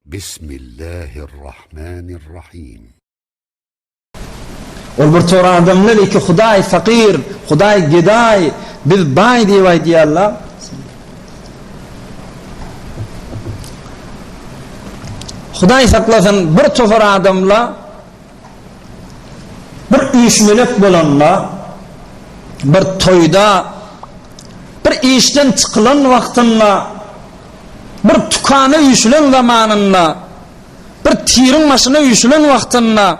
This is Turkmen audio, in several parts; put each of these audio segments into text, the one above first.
Bismillahirrahmanirrahim. Ol bir tor adamlar iki Hudaý fakyr, Hudaý gedaý, biz baý diýip aýdýarlar. Hudaý saklasyn bir topar adamlar bir üýşmelek bolanda, bir toýda, bir işden çykylan wagtynda, bir tükana üýşülen zamanynda, bir tiriň başyna üýşülen wagtynda,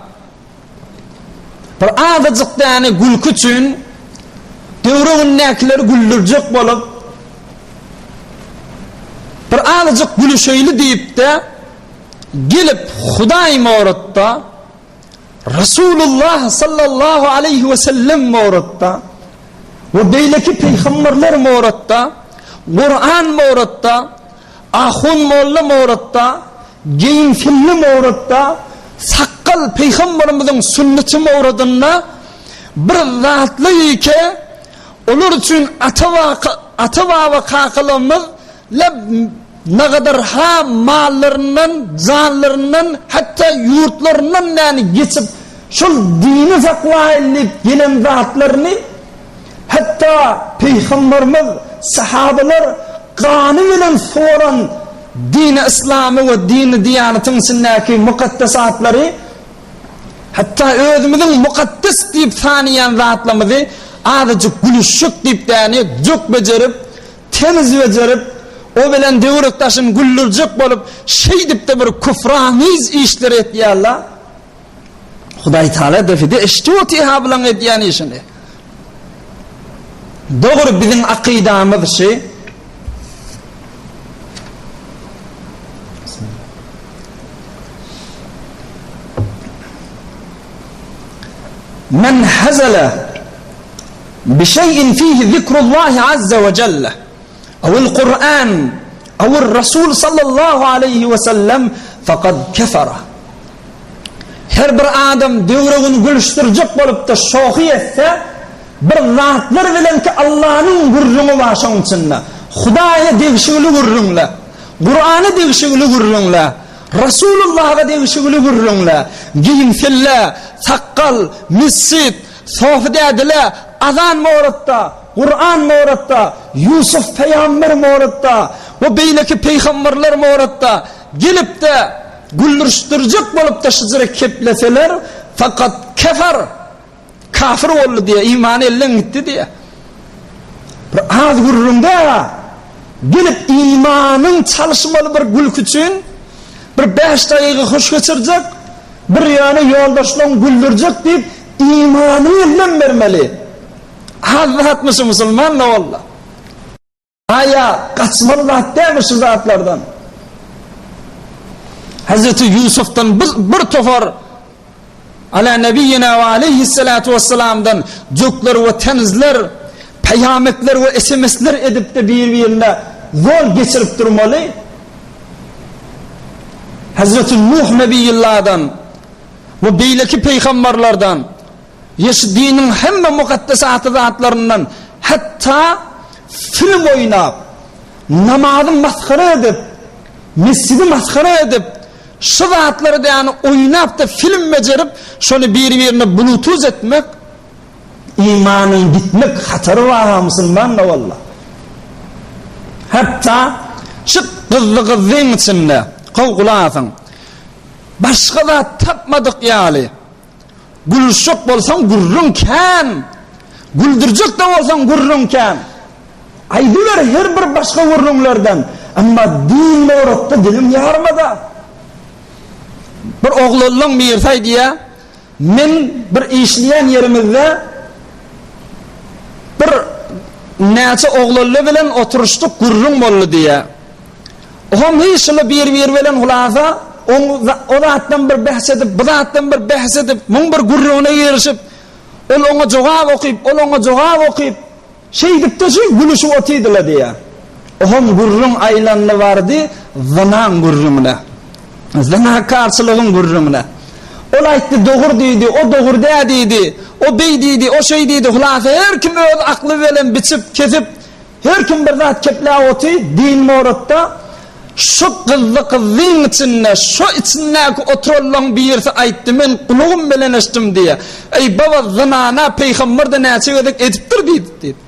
bir azajyk däne gülki üçin döwregindäkileri güldürjek bolup, bir azajyk gülüşeýli diýip-de, gelip Hudaý moratda, Resulullah sallallahu aleýhi we sellem moratda we beýleki peýgamberler moratda, Kuran moratda, ahun molla moratda, geýim-silli moratda, sakgal peýgamberimiziň sünneti moradynda bir zatly ike olar üçin ata-baba kakalarymyz Leb nagadar ha mallaryndan, janlaryndan, hatda ýurtlaryndan näni geçip, şol dini saklaýyn diýip gelen zatlaryny, hatda Pygamberimiz, sahabalar gany bilen soran dini yslamy we dini diýanatyň içindäki mukaddesatlary, hatda özümiziň mukaddes diýip sanaýan zatlarymyzy azajyk gülüşjek diýip däni jök bejerip, Temiz bejerip, o bilen döwrek daşyny güldürjek bolup, şeýdip-de bir küframiz işleri etýärler. Hudaý Taala defide eşidip otyr-ha bulaň edýän işini. Dogry biziň akydamyz şi. Men hazala Bişeýin fihi zikrullahi azze we jelle, awil Kur'an, awir Rasul sallallahu aleýhi we sellem fekad kefere. Her bir adam döwregini gülüşdirjek bolupda şohy etse, bir zatlar bilen ki Allanyň gürrüňi bar şoň içinde. Hudaýa degişigli gürrüňle, Kur'ana degişigli gürrüňle, Rasulullaha degişigli gürrüňle, geýim-selle, sakgal, mesjit, Sofy dädile azan moratda, Kuran moratda, Ýusuf peýamber moratda we beýleki peýgamberler moratda gelip-de güldürişdirjek bolup-da şyjyra kepleseler, fakat kefer, kafir boldy diýýär, imany elden gitdi diýýär. Bir az gürrüň däl-a. Gelip imanyň çalyşmaly bir gülki üçin bir bäş dagyga hoş geçirjek, Bir ýöne ýoldaşlaň güldürjek diýip imanyňy elden bermeli. Az zatmy şu musulman da walla. Aýa gaçmaly zat dälmi şu zatlardan. Hazreti Ýusufdan bir, bir topar Ala nebiýina we aleýhissalatu wessalamdan jökler we tenzler, peýametler we SMS-ler edip-de bir-birine zor geçirip durmaly. Hazreti Nuh Nebiýullahdan we beýleki peýgamberlerden, ýa şu diniň hemme mukaddesaty zatlaryndan hatda film oýnap, namazy masgara edip, mesjidi masgara edip, şu zatlary ýany oýnap-da film bejerip, şony bir-birine bluetooth etmek Imanyň gitmek hatary bar-a musulmanda walla. Hatda şu gyzly-gyzlyň içinde, gowy gulak asyň, başga zat tapmadyk ýaly, gülüşjek bolsaň gürrüň kän, güldürjek-de bolsaň gürrüň kän. Aýdyber her bir başga gürrüňlerden, emma din boratda diliň ýarmaz-a. Bir oglanlaň birisi aýdýar, Men bir işleýän ýerimizde bir näçe oglanly bilen oturyşdyk, gürrüň boldy diýýär. Oňam hiç şuly bir-biri bilen hulasa, oň o zatdan bir bähs edip, bu zatdan bir bähs edip, muň bir gürrüňine girişip, ol oňa jogap okyp, ol oňa jogap okyp, Şeýdip-de şu gülüşip otydylar diýýär. Ohm gürrüň aýlandy bardy zynaň gürrüňine. Zynakarçylygyň gürrüňine. Ol aýtdy dogur diýdi, o dogur dä diýdi, o beý diýdi, o şeý diýdi, hulasa her kim öz akly bilen biçip, kesip, her kim bir zat kepläp oty, din moratda. Şu gyzdy-gyzzyň içinde, şo içindäki oturanlaň birisi aýtdy, men gulagym bilen eşitdim diýýär. Eý, baba, zynana pygamber-de näçe gezek edipdir diýdi diýip.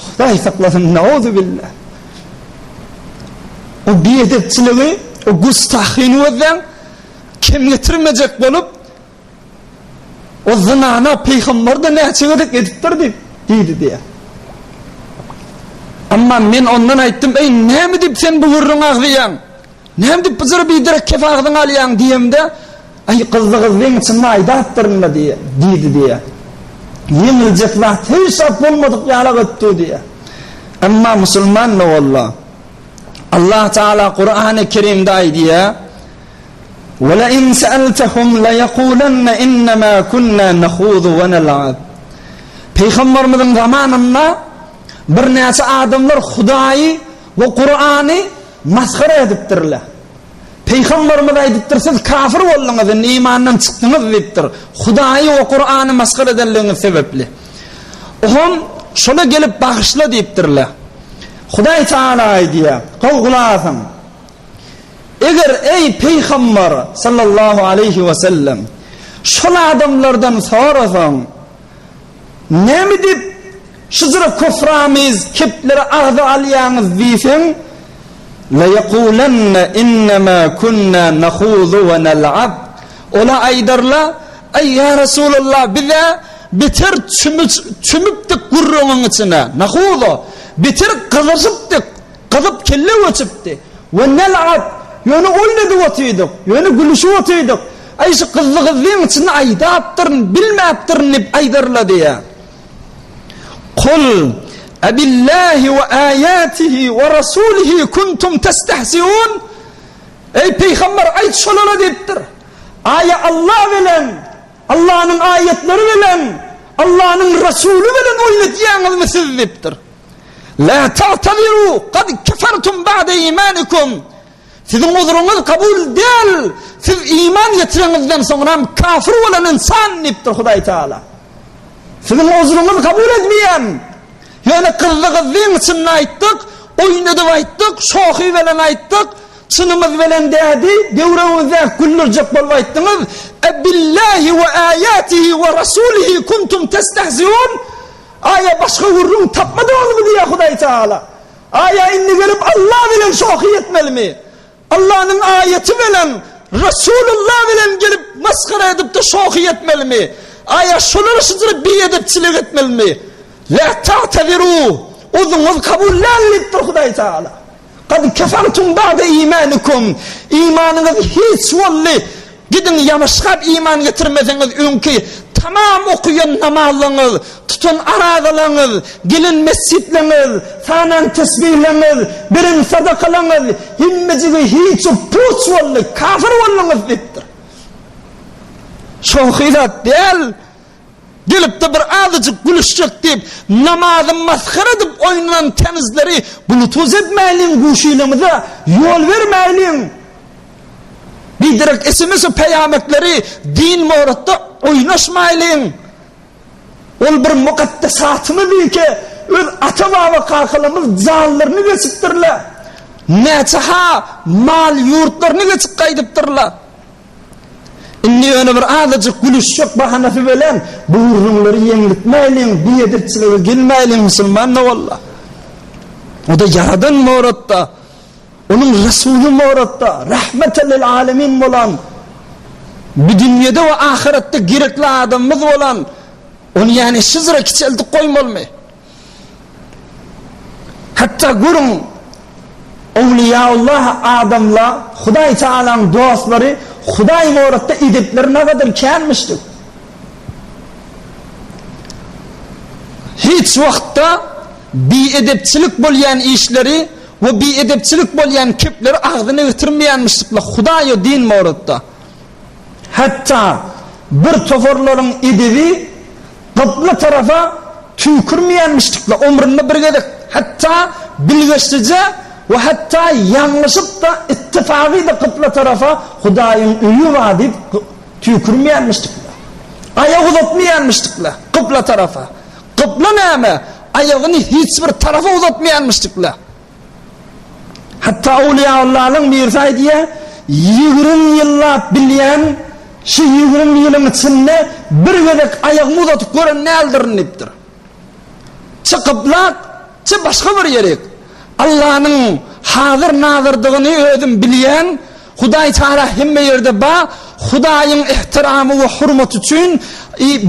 Hudaý saklasyn, nauzubilla. O biedepçiligi, o güstahyny gözläň, kem getirmejek bolup, O zynana pygamber-de näçe gezek edipdir diýip, diýdi diýýär. Emma men ondan aýtdym, eý, näme diýip sen bu gürrüňi agzaýaň? Näme diýip bu jyry biderek kep agzyňa alýaň diýemde, aý, gyzdy-gyzlyň içinde aýdapdyryn-da diýýär, diýdi diýýär. Ýeňiljek zat hiç zat bolmadyk ýalak etdi diýýär. Emma musulman walla, Allah Taala Kurany Kerimde aýdýar, Welein seeltehum leýekulanne innema kunna nahudu we nel'ab. Pygamberimiziň zamanynda birnäçe adamlar Hudaýy we Kurany masgara edipdirler. Pygamberimiz aýdypdyr, siz kafir bolduňyz, indi imandan çykdyňyz diýipdir. Hudaýy we Kurany masgara edenligiňiz sebäpli. Oňam şola gelip bagyşla diýipdirler. Hudaý Taala aýdýar, gowy gulak asyň. Eger, eý, pygamber, sallallahu aleýhi we sellem, şol adamlardan sorasaň, Näme diýip, şujra küframiz kepleri agza alýaňyz diýseň, Leýekulanne innema kunna nahuzu we nel'ab. Olar aýdarlar, Eý, ýa Resulallah, biz-ä beter çümüpdik gürrüňiň içine, nahuzu, beter gyzyşypdyk, Gyzyp kelle göçüpdi. We nel'ab, ýöne oýun edip otydyk, ýöne gülüşip otydyk. Aý şu gyzly-gyzlyň içinde aýdapdyryn, bilmäpdirin diýip aýdarlar diýýär. Kul, Ebillahi we aýatihi we rasulihi kuntum testehziun? Eý pygamber aýt şolara diýipdir. Aýa Allah bilen, Allanyň aýatlary bilen, Allanyň rasuly bilen oýun edýäňizmi siz diýipdir. La ta'taziru kad kefertum ba'de imanikum. Siziň uzruňyz kabul däl. Siz iman getireňizden soňra kafir bolan insan diýipdir Hudaý Taala. Siziň uzruňyz kabul edmeýän. Ýöne gyzdy-gyzdyň içinde aýtdyk, oýun edip aýtdyk, şohy bilen aýtdyk, çynymyz bilen dädi, döwregimizde güldürjek bolup aýtdyňyz. E billahi we aýatihi we rasulihi kuntum testehziun. Aýa başga gürrüň tapmadyňyzmy diýýär Hudaý Tagala. Aýa indi gelip Allah bilen şohy etmelimi? Allanyň aýaty bilen, Resulullah bilen gelip masgara edip-de şohy etmelimi? Aýa şolara şujra biedepçilik etmelimi? La ta'teziru, uzuňyz kabul däl diýipdir Hudaý Tagala. Kad kefertum ba'de imanikum, imanyňyz hiç boldy, gidiň ýabyşgap iman getirmeseňiz öňki tamam okaýan namazlaryňyz, tutan arazalaryňyz, gelen mesjitleňiz, sanan tesbihleňiz, beren sadakalaryňyz hemmejigi hiç puç boldy, kafir bolduňyz diýipdir. Şohy zat däl. Gelipde bir azajyk gülüşjek diýip, namazy masgara edip oýnanan tämizleri bluetooth etmäýliň guşylamyza ýol bermäýliň. Biderek sms we peýamekleri din moratda oýnaşmaýlyň. Ol bir mukaddesatymyz diýke öz ata-baba kakalarymyz janlaryny geçipdirler. Näçe ha mal ýurtlaryny geçip gaýdypdyrlar. Indi ýöne bir azajyk gülüşjek bahanasy bilen bu gürrüňleri ýeňlitmäýliň, biedepçilige gelmäýliň musulman-da walla. O-da Ýaradan moratda, Onuň Resuly moratda, Rahmeten lil alemin bolan, bu dünýede we ahyretde gerekli adamymyz bolan, ony ýani şyzra kiçeldip goýmalymy? Hatda görüň, Owliýaullah adamla, Hudaý Tagalaň dostlary Hudaý goratda edepleri nagadar känmişdir. Hiç wagtda biedepçilik bolýan işleri we biedepçilik bolýan kepleri agzyna getirmeýänmişdikler Hudaý din moratda. Hatda bir toparlaryň edebi Gybla tarapa tüýkürmeýänmişdikle ömründe bir gezek, hatda bilgeşlije we hatda ýalňyşyp-da ittifagy-da gybla tarapa Hudaýyň öýi bar diýip tüýkürmeýänmişdikle. Aýak uzatmaýanmişdikle gybla tarapa. Gybla näme? Aýagyny hiç bir tarapa uzatmaýanmişdikle. Hatda Owliýaullalaň birisi aýdýar, 20 ýyllap bilýän, şu 20 ýylyň içinde bir gezek aýagymy uzatyp gören däldirin diýipdir. Çy kyblak, çy başga bir ýerik. Allanyň hazyr-nazyrdygyny özüm bilýän, Hudaý Tagala hemme ýerde ba, Hudaýyň ehtiramy we hurmaty üçin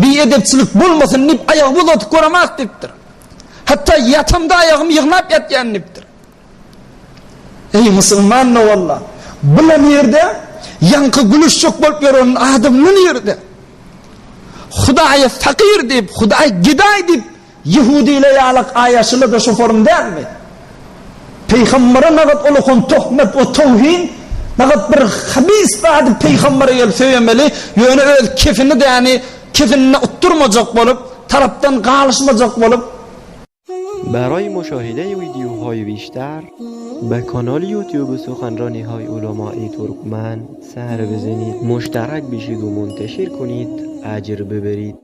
biedepçilik bolmasyn diýip aýagymy uzatyp göremak diýipdir. Hatda ýatamda aýagymy ýygnap ýatýan diýipdir. Eý musulman doganlar, bula nirde? Ýaňky gülüşjek bolup ýören adamlar nirde? Hudaýa fakyr diýip, Hudaý gedaý diýip, ýehudile ýalak aýaşyla-da şu forum dälmi? Peýgambere nagat ulakan tohmet we towhin, nagat bir habis zady peýgambere gelip söýemeli, ýöne öz kefini däni kefinine utdurmajak bolup, tarapdan galyşmajak bolup, برای مشاهده ویدیوهای بیشتر به کانال یوتیوب سخنرانی های علمای ترکمن سر بزنید مشترک بشید و منتشر کنید اجر ببرید.